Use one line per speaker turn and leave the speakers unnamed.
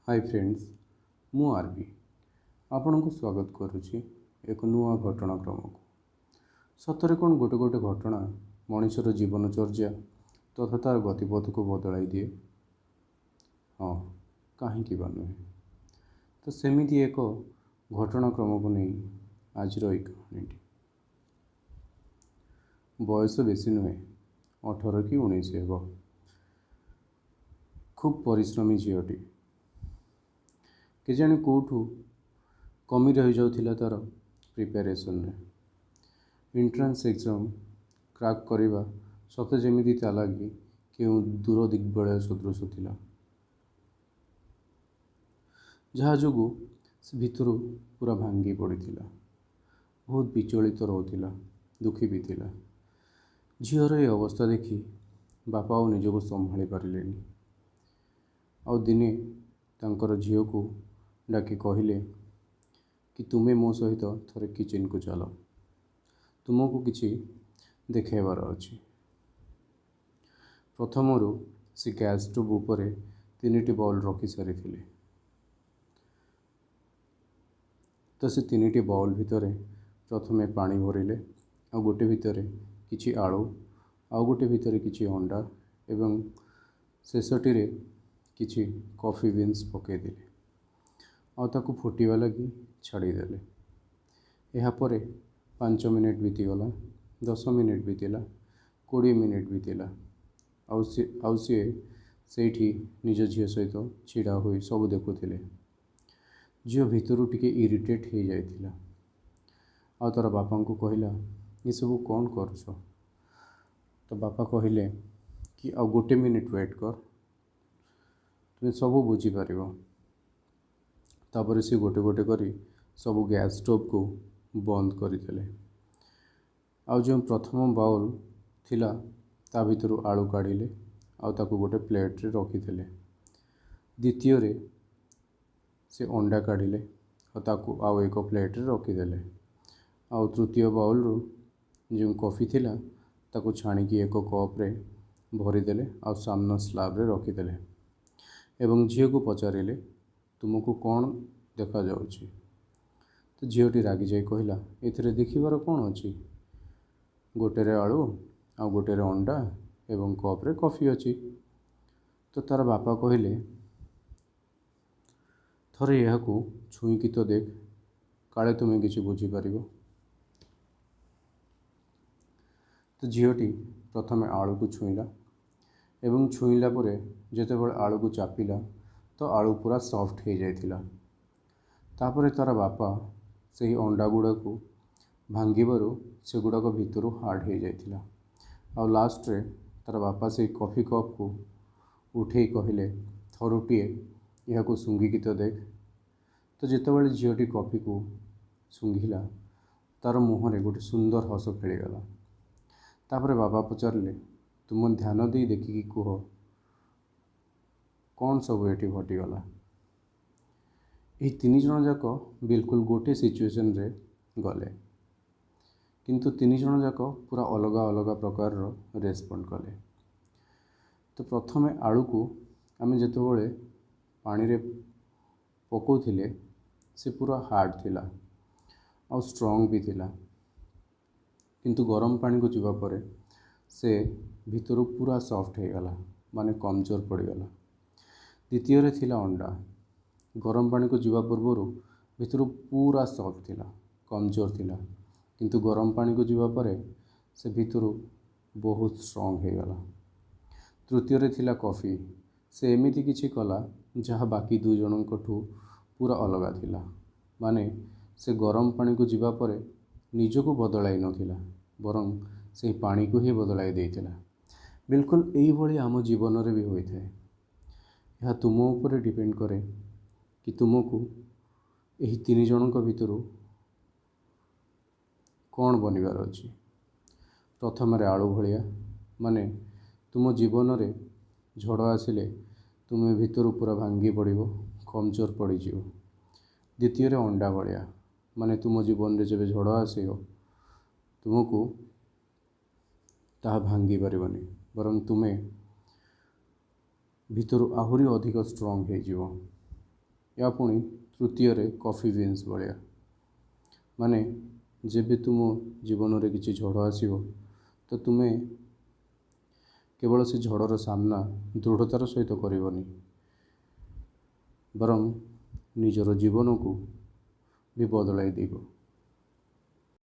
High friends, ମୁଁ ଆର୍ ବି ଆପଣଙ୍କୁ ସ୍ୱାଗତ କରୁଛି ଏକ ନୂଆ ଘଟଣାକ୍ରମକୁ। ସତରେ କ'ଣ ଗୋଟେ ଗୋଟେ ଘଟଣା ମଣିଷର ଜୀବନଚର୍ଯ୍ୟା ତଥା ତା'ର ଗତିପଥକୁ ବଦଳାଇ ଦିଏ? ହଁ, କାହିଁକି ବା ନୁହେଁ। ତ ସେମିତି ଏକ ଘଟଣାକ୍ରମକୁ ନେଇ ଆଜିର ଏଇ କାହାଣୀଟି। ବୟସ ବେଶୀ ନୁହେଁ, 18 କି 19 ହେବ। ଖୁବ୍ ପରିଶ୍ରମୀ ଝିଅଟି। କେଜାଣି କେଉଁଠୁ କମି ରହିଯାଉଥିଲା ତା'ର ପ୍ରିପାରେସନ୍ରେ। ଏଣ୍ଟ୍ରାନ୍ସ ଏକ୍ଜାମ୍ କ୍ରାକ୍ କରିବା ସତେ ଯେମିତି ତା ଲାଗି କେଉଁ ଦୂର ଦିଗ୍ବଳୟ ସଦୃଶ ଥିଲା, ଯାହା ଯୋଗୁଁ ସେ ଭିତରୁ ପୁରା ଭାଙ୍ଗି ପଡ଼ିଥିଲା। ବହୁତ ବିଚଳିତ ରହୁଥିଲା, ଦୁଃଖୀ ବି ଥିଲା। ଝିଅର ଏ ଅବସ୍ଥା ଦେଖି ବାପା ଆଉ ନିଜକୁ ସମ୍ଭାଳି ପାରିଲେନି। ଆଉ ଦିନେ ତାଙ୍କର ଝିଅକୁ ଡାକି କହିଲେ କି ତୁମେ ମୋ ସହିତ ଥରେ କିଚେନ୍କୁ ଚାଲ, ତୁମକୁ କିଛି ଦେଖାଇବାର ଅଛି। ପ୍ରଥମରୁ ସେ ଗ୍ୟାସ୍ ଷ୍ଟୋଭ୍ ଉପରେ 3ଟି ବାଉଲ୍ ରଖି ସାରିଥିଲେ। ତ ସେ 3ଟି ବାଉଲ୍ ଭିତରେ ପ୍ରଥମେ ପାଣି ଭରିଲେ, ଆଉ ଗୋଟେ ଭିତରେ କିଛି ଆଳୁ, ଆଉ ଗୋଟେ ଭିତରେ କିଛି ଅଣ୍ଡା ଏବଂ ଶେଷଟିରେ କିଛି କଫି ବିନ୍ସ ପକାଇଦେଲେ ଆଉ ତାକୁ ଫୁଟିବା ଲାଗି ଛାଡ଼ିଦେଲେ। ଏହାପରେ 5 ମିନିଟ୍ ବିତିଗଲା, 10 ମିନିଟ୍ ବିତିଲା, 20 ମିନିଟ୍ ବିତିଲା, ଆଉ ସିଏ ସେଇଠି ନିଜ ଝିଅ ସହିତ ଛିଡ଼ା ହୋଇ ସବୁ ଦେଖୁଥିଲେ। ଝିଅ ଭିତରୁ ଟିକେ ଇରିଟେଟ୍ ହେଇଯାଇଥିଲା ଆଉ ତା'ର ବାପାଙ୍କୁ କହିଲା, ଏସବୁ କ'ଣ କରୁଛ? ତ ବାପା କହିଲେ କି ଆଉ 1 ମିନିଟ୍ ୱେଟ୍ କର, ତୁମେ ସବୁ ବୁଝିପାରିବ। ତାପରେ ସେ ଗୋଟେ ଗୋଟେ କରି ସବୁ ଗ୍ୟାସ୍ ଷ୍ଟୋଭ୍କୁ ବନ୍ଦ କରିଦେଲେ। ଆଉ ଯେଉଁ ପ୍ରଥମ ବାଉଲ୍ ଥିଲା ତା ଭିତରୁ ଆଳୁ କାଢ଼ିଲେ ଆଉ ତାକୁ ଗୋଟେ ପ୍ଲେଟ୍ରେ ରଖିଦେଲେ। ଦ୍ୱିତୀୟରେ ସେ ଅଣ୍ଡା କାଢ଼ିଲେ ଆଉ ତାକୁ ଆଉ ଏକ ପ୍ଲେଟ୍ରେ ରଖିଦେଲେ। ଆଉ ତୃତୀୟ ବାଉଲ୍ରୁ ଯେଉଁ କଫି ଥିଲା ତାକୁ ଛାଣିକି ଏକ କପ୍ରେ ଭରିଦେଲେ ଆଉ ସାମ୍ନା ସ୍ଲାବ୍ରେ ରଖିଦେଲେ ଏବଂ ଝିଅକୁ ପଚାରିଲେ, ତୁମକୁ କ'ଣ ଦେଖାଯାଉଛି? ତ ଝିଅଟି ରାଗିଯାଇ କହିଲା, ଏଥିରେ ଦେଖିବାର କ'ଣ ଅଛି? ଗୋଟେରେ ଆଳୁ ଆଉ ଗୋଟେରେ ଅଣ୍ଡା ଏବଂ କପ୍ରେ କଫି ଅଛି। ତ ତା'ର ବାପା କହିଲେ, ଥରେ ଏହାକୁ ଛୁଇଁକି ତ ଦେଖ, କାଳେ ତୁମେ କିଛି ବୁଝିପାରିବ। ତ ଝିଅଟି ପ୍ରଥମେ ଆଳୁକୁ ଛୁଇଁଲା ଏବଂ ଛୁଇଁଲା ପରେ ଯେତେବେଳେ ଆଳୁକୁ ଚାପିଲା ତ ଆଳୁ ପୁରା ସଫ୍ଟ ହେଇଯାଇଥିଲା। ତାପରେ ତା'ର ବାପା ସେହି ଅଣ୍ଡା ଗୁଡ଼ାକୁ ଭାଙ୍ଗିବାରୁ ସେଗୁଡ଼ାକ ଭିତରୁ ହାର୍ଡ଼ ହେଇଯାଇଥିଲା। ଆଉ ଲାଷ୍ଟରେ ତା'ର ବାପା ସେଇ କଫି କପ୍କୁ ଉଠେଇ କହିଲେ, ଥରୁଟିଏ ଏହାକୁ ଶୁଙ୍ଘିକି ତ ଦେଖ। ତ ଯେତେବେଳେ ଝିଅଟି କଫିକୁ ଶୁଙ୍ଘିଲା, ତା'ର ମୁହଁରେ ଗୋଟେ ସୁନ୍ଦର ହସ ଖେଳିଗଲା। ତାପରେ ବାବା ପଚାରିଲେ, ତୁମ ଧ୍ୟାନ ଦେଇ ଦେଖିକି କୁହ କ'ଣ ସବୁ ଏଠି ଘଟିଗଲା? ଏହି 3 ଜଣ ଯାକ ବିଲକୁଲ ଗୋଟେ ସିଚୁଏସନ୍ରେ ଗଲେ, କିନ୍ତୁ 3 ଜଣ ଯାକ ପୁରା ଅଲଗା ଅଲଗା ପ୍ରକାରର ରେସ୍ପଣ୍ଡ କଲେ। ତ ପ୍ରଥମେ ଆଳୁକୁ ଆମେ ଯେତେବେଳେ ପାଣିରେ ପକାଉଥିଲେ ସେ ପୁରା ହାର୍ଡ଼ ଥିଲା ଆଉ ଷ୍ଟ୍ରଙ୍ଗ ବି ଥିଲା, କିନ୍ତୁ ଗରମ ପାଣିକୁ ଯିବା ପରେ ସେ ଭିତରୁ ପୁରା ସଫ୍ଟ ହେଇଗଲା, ମାନେ କମଜୋର ପଡ଼ିଗଲା। ଦ୍ୱିତୀୟରେ ଥିଲା ଅଣ୍ଡା। ଗରମ ପାଣିକୁ ଯିବା ପୂର୍ବରୁ ଭିତରୁ ପୁରା ସଫ୍ଟ ଥିଲା, କମଜୋର ଥିଲା, କିନ୍ତୁ ଗରମ ପାଣିକୁ ଯିବା ପରେ ସେ ଭିତରୁ ବହୁତ ଷ୍ଟ୍ରଙ୍ଗ ହେଇଗଲା। ତୃତୀୟରେ ଥିଲା କଫି। ସେ ଏମିତି କିଛି କଲା ଯାହା ବାକି 2 ଜଣଙ୍କଠୁ ପୁରା ଅଲଗା ଥିଲା, ମାନେ ସେ ଗରମ ପାଣିକୁ ଯିବା ପରେ ନିଜକୁ ବଦଳାଇ ନଥିଲା, ବରଂ ସେହି ପାଣିକୁ ହିଁ ବଦଳାଇ ଦେଇଥିଲା। ବିଲକୁଲ ଏଇଭଳି ଆମ ଜୀବନରେ ବି ହୋଇଥାଏ। ଏହା ତୁମ ଉପରେ ଡିପେଣ୍ଡ କରେ କି ତୁମକୁ ଏହି 3 ଜଣଙ୍କ ଭିତରୁ କ'ଣ ବନିବାର ଅଛି। ପ୍ରଥମରେ ଆଳୁ ଭଳିଆ, ମାନେ ତୁମ ଜୀବନରେ ଝଡ଼ ଆସିଲେ ତୁମେ ଭିତରୁ ପୁରା ଭାଙ୍ଗି ପଡ଼ିବ, କମଜୋର ପଡ଼ିଯିବ। ଦ୍ୱିତୀୟରେ ଅଣ୍ଡା ଭଳିଆ, ମାନେ ତୁମ ଜୀବନରେ ଯେବେ ଝଡ଼ ଆସିବ ତୁମକୁ ତାହା ଭାଙ୍ଗି ପାରିବନି, ବରଂ ତୁମେ ଭିତରୁ ଆହୁରି ଅଧିକ ଷ୍ଟ୍ରଙ୍ଗ ହେଇଯିବ। ୟା ପୁଣି ତୃତୀୟରେ କଫି ବିନ୍ସ ଭଳିଆ। ମାନେ ଯେବେ ତୁମ ଜୀବନରେ କିଛି ଝଡ଼ ଆସିବ ତ ତୁମେ କେବଳ ସେ ଝଡ଼ର ସାମ୍ନା ଦୃଢ଼ତାର ସହିତ କରିବନି, ବରଂ ନିଜର ଜୀବନକୁ ବି ବଦଳାଇ ଦେବ।